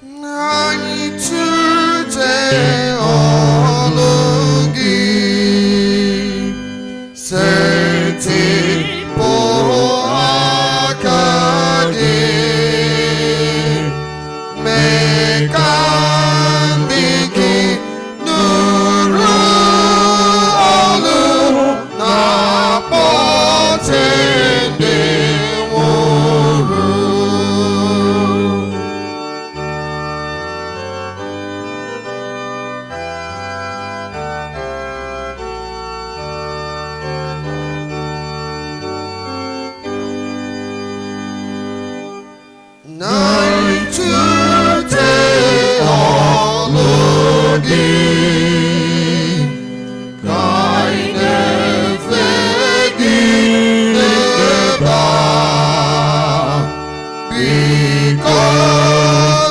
Anyị tụte ọlụ gị, setịpụ aka gị, mee ka ndị gị nụrụ olu na-akpọte ndị nwụrụ. Na-etute ọlụ gị, ka anyị na-efe gị n'ebe a. Biko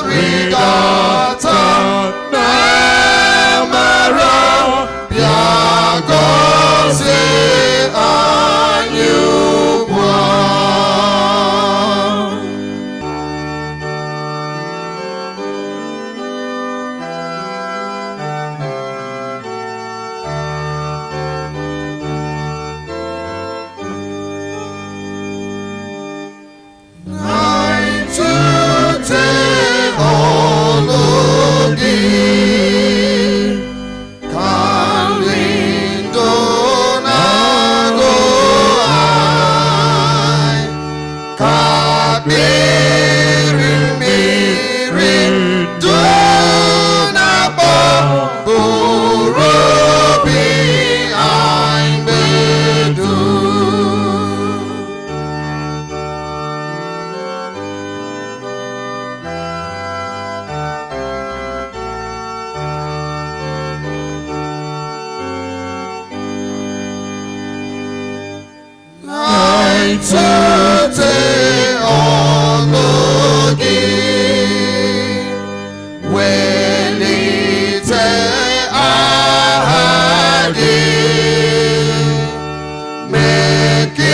rịdata n'amara, bịa gọzie anyị ugbu a. Na-etute ọlụ gị, ka ndị ndụ na-agụ anyị, ka akpịrị mmiri ndụ na-akpọ bụrụ obi anyị mgbe dum. Na-etute ọlụ gị, welite aha gị, mee ka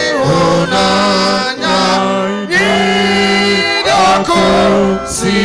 ịhụnanya gị dị ọkụ si